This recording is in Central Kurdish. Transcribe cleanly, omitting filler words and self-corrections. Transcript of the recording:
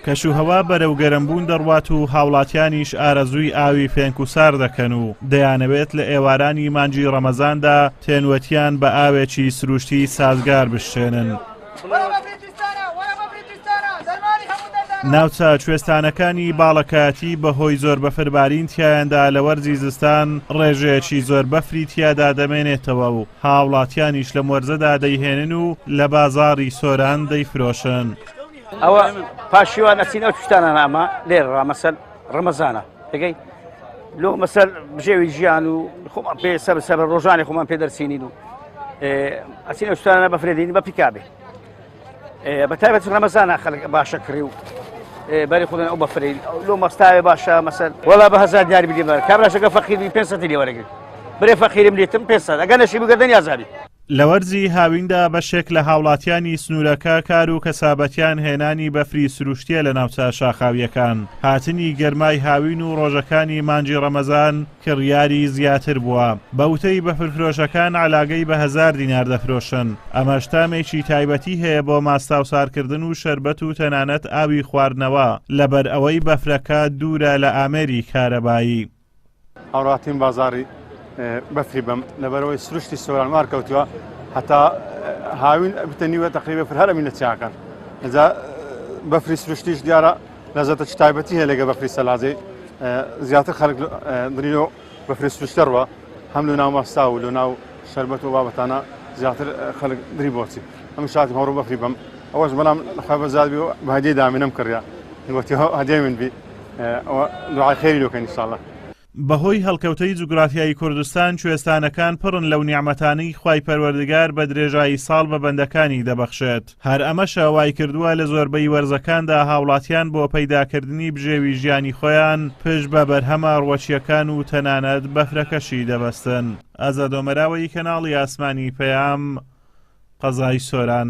کەشوهەوا بەرەو گەرمبوون دەڕوات و هاوڵاتیانیش ئارەزووی ئاوی فێنک و سار دەکەن و دەیانەوێت لە ئێوارانی مانگی ڕەمەزاندا تێنوەتیان بە ئاوێکی سروشتی سازگار بشچێنن. ناوچە کوێستانەکانی باڵەکایەتی بەهۆی زۆر بەفربارین تیایاندا لە وەرزی زستان ڕێژەیەکی زۆر بەفری تیادا دەمێنێتەوە و هاوڵاتیانیش لەم وەرزەدا دەیهێنن و لە بازاڕی سۆران دەیفرۆشن. ئەوە پاشیوان ئەچین ئەو شتانە ئەمە لێرە ڕامەسەل ڕەمەزانە دەگەی لۆ مەسەر بژێوی ژیان و خۆمان پێ سەر سەر ڕۆژانی خۆمان پێ دەرسینین و ئەچین ئەو شتانە بەفرێدین بە پیکابێ بە تایبەت ڕەمەزانە خەڵک باشە کڕی و بەری خودن ئەو بەفرین لۆ مەستاوێ باشە مەسەر وەڵا بە هەزار دیاری بدی بەر کابراشەکە فەقیر بی 500 لێ وەرەگرت برێ فەقیرم لێتم 500 ئەگەر نەشی بگەردن یازابی لە وەرزی هاویندا بەشێک لە هاوڵاتیانی سنوورەکە کار و کەسابەتیان هێنانی بەفری سروشتییە لە ناوچە شاخاوییەکان، هاتنی گەرمای هاوین و ڕۆژەکانی مانگی ڕەمەزان کڕیاری زیاتر بووە، بە وتەی بەفرفرۆشەکان عەلاگەی بە هەزار دینار دەفرۆشن، ئەمەش تامێکی تایبەتی هەیە بۆ ماستاو سارکردن و شەربەت و تەنانەت ئاوی خواردنەوە، لەبەر ئەوەی بەفرەکە دوورە لە ئامێری کارەبایی. هاوڕاتیم بازاری بەفری بەم لەبەرەوەی سروشتی سۆران وار کەوتووە هەتا هاوین بتە نیوە تقریبە فر هەر ئەمینە چیاکان ئەجا بەفری سروشتیش دیارە لەزەتە چ تایبەتی هەیە لەگە بەفری سەلازەی زیاتر خەڵک دڵینۆ بەفری سروشتەڕوە هەم لە ناو مەستا و لە ناو شربەت و بابەتانە زیاتر خەڵک دری بۆچی ئەم شاتی هەڕ بەفری بەم ئەوەش بەڵام خۆی بەزاد بی بە هەدیە دامینم کڕیا گوتی هەدیە من بی ئەوە دوعای خێری لۆکەن ئینشاءاللە. بەهۆی هەڵکەوتەی جوگرافیایی کوردستان کوێستانەکان پڕن لەو نیعمەتانەی خوای پەروەردگار بە درێژایی ساڵ بە بەندەکانی دەبەخشێت، هەر ئەمەشە وایکردووە لە زۆربەی وەرزەکاندا هاوڵاتیان بۆ پەیداکردنی بژێوی ژیانی خۆیان پشت بە بەرهەمە ڕوەکییەکان و تەنانەت بەفرەکەشی دەبەستن. ئازاد ئۆمەراوەیی کەناڵی ئاسمانی پەیام، قەزای سۆران.